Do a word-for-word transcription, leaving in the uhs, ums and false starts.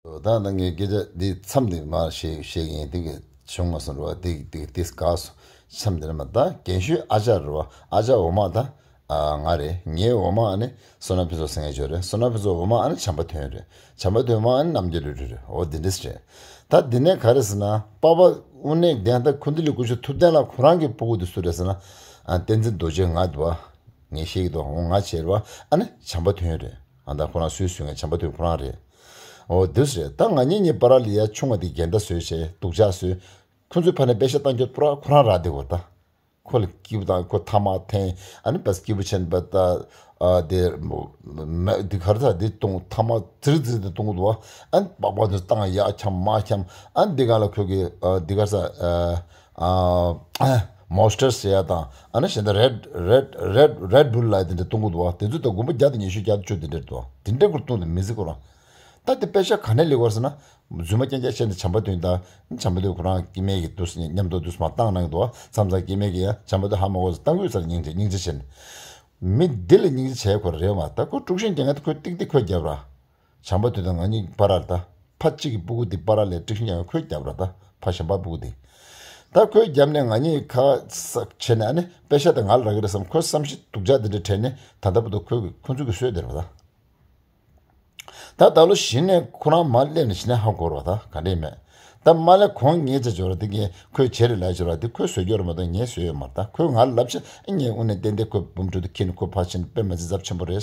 ད་ད་ངས་སྐད་ཆ་འདི་མཚམས་འདི་མར་བཤད་བཤད་ཀྱི་ཡིན། འདི་གི་བྱུང་མ་སོང་རེད་བ། འདི་འདི་འདི་དགའ་སོང་། མཚམས་འདི་ནས་མ་ད་རྒན་ཤོས་ཨ་ཅག་རེད་བ། ཨ་ཅག་འོ་མ་ད་ཨ་ང་རེད། ངའི་འོ་མ་ཨ་ནི་བསོད་ནམས་ཕུན་ཚོགས་ཟེར་མཁན་ཅིག་ཡོད་རེད། བསོད་ནམས་ཕུན་ཚོགས་འོ་མ་ཨ་ནི་བྱམས་པ་དོན་རེད། བྱམས་པ་དོན་མ་ཨ་ནི་རྣམ་རྒྱལ་ལོ་དྲུག་རེད། འོ་འདི་འདྲས་རེད། ད་འདི་ནས་ག་རེ་ཟེར་ན། པ་ཕ་དབུ་ནས་གདན་ད་ཁུ་འདི་ལི་སྐུ་ཞབས་ཐུབ་བསྟན་ལགས་ཁོ་རང་གི་སྤུ་གུ་དེ་སུ་རེད་ཟེར་ན། ཨ་བསྟན་འཛིན་རྡོ་རྗེ་ང་འདུག་བ། ངས་བཤད་ཀྱི་འདུག་འོ་ང་བྱས་རེད་བ། ཨ་ནི་བྱམས་པ་དོན་རེད། ཨ་ད་ཁོ་རང་སུས་གསོས་མཁན་བྱམས་པ་དོན་ཁོ་རང་རེད། འོ་དེ་རེད། ད་ང་གཉིས་གཉིས་བར་ལ་ཡ་ཆུང་བ་དེ་འགལ་ཟླ་བཟོས་བྱས་སྡུག་ཅག་བཟོས། ཁོ་ཚོའི་ཕ་ནས་པེ་ཤ་བཏང་རྒྱུ་པུ་ར་ཁོ་རང་རག་བསྡད་ཡོད་ད། ཁོ་ལ་སྐྱིད་པོ་དང་ཁོ་ཐ་མག་འཐེན། ཨ་ནི་བས་སྐྱིད་པོ་བྱས་ནས་བས་ད། ཨ་དེ་མ་དེ་གར་ས་དེ་གཏོང་ཐ་མག་ཙིར་ཙིར་དེ་གཏོང་གི་འདུག་བ། ཨ་ནི་པགས་པ་དེ་བཏང་ཡག་འཁྱམ་མ་འཁྱམ། ཨ་ནི་འདི་ག་ལ་ཁོ་གི་ཨ་འདི་གར་ས་ཨ་ཨ་མོན་སི་ཊར་ཟེར་ཡ་དང་། ཨ་ནི་གཞན་དག་རེད་རེད་རེད་རེད་བུལ་ལ་དེ་འདྲ་གཏོང་གི་འདུག་བ། དེ་ཚོ་ད་དགུན་པ་བརྒྱ་དང་ཉི་ཤུ་བརྒྱ་དང་བཅུ་དེ་འདྲ་འདུག་བ། དེ་འདྲ་ཁོ་གཏོང་དུ་མི་ཟིག་ཁོ་རང་། ད་དེ་པེ་ཤ་ག་ནས་སླེབས་པ་ཟེར་ན། རྫུན་མ་རྐྱང་རྐྱང་བཤད་ནས་བྱམས་པ་དོན་དང་། བྱམས་པ་དོན་ཁོ་རང་སྐྱེ་དམན་གྱི་དུས་སུ་མཉམ་དུ་དུས་སུ་མ་བཏང་གནང་གི་འདུག་བ། མཚམས་མཚམས་སྐྱེ་དམན་གྱི་ཡང་བྱམས་པ་དོན་ཧ་མ་གོ་ས་བཏང་དགོས་ས་ལ་སྙིང་རྗེ་སྙིང་རྗེ་བྱས་ནས། མི་འདི་ལ་སྙིང་རྗེ་བྱས་ཁོ་རེད་མ། ད་ཁོ་དཀྲུག་ཤིང་རྒྱག་མཁན་དེ་ཁོས་ཏིག་ཏིག་ཁོས་བརྒྱབ་ར། བྱམས་པ་དོན་དང་ང་གཉིས་བར་ལ་ད། ཕ་གཅིག་གི་སྤུ་གུ་འདི་བར་ལ་དཀྲུག་ཤིང་རྒྱག་མཁན་ཁོས་བརྒྱབ་ར་ད། ཕ་གཞན་པ་སྤུ་གུ་འདི། ད་ཁོས་བརྒྱབ་ནས་ང་གཉིས་ཁ་ས་བྱས་ནས། ཨ་ནི་པེ་ཤ་དེ་ང་ལ་རག་གི་རེད་བསམ། ཁོས་བསམ་ཤེས་སྡུག་ཅག་འདི་འདྲ་དྲན་ནས་ད་ལྟ་བར་དུ་ཁོས་ཁོ་ཚོས་གི་གསོས་བསྡད་ར་བ་ད། ད་ད་ལོ་གཞི་ནས་ཁོ་རང་མར་སླེབས་ནས་གཞི་ནས་ཧ་གོ་ར་བ་ད་ག་འདྲས་མེད། ད་མ་ལས་གོང་ངས་ཅི་བྱོས་ར་དེ་གས་ཁོས་བྱེད་རེ་ལ་བྱོས་ར་དེ་ཁོས་བཟོས་རྒྱུ་ར་མ་གཏོགས་ངས་བཟོས་ཡོད་མ་རེད། ད་ཁོས་ང་ལ་ལབ་ཤག་ངས་དངོས་གནས་ཏན་ཏན་ཁོས་འབུམ་དྲུག་དེ་ཁྱེར་ནས་ཁོས་ཕར་ཕྱིན་དཔེ་མི་སྲིད་ཚབས་ཆེན་པོ་རེད།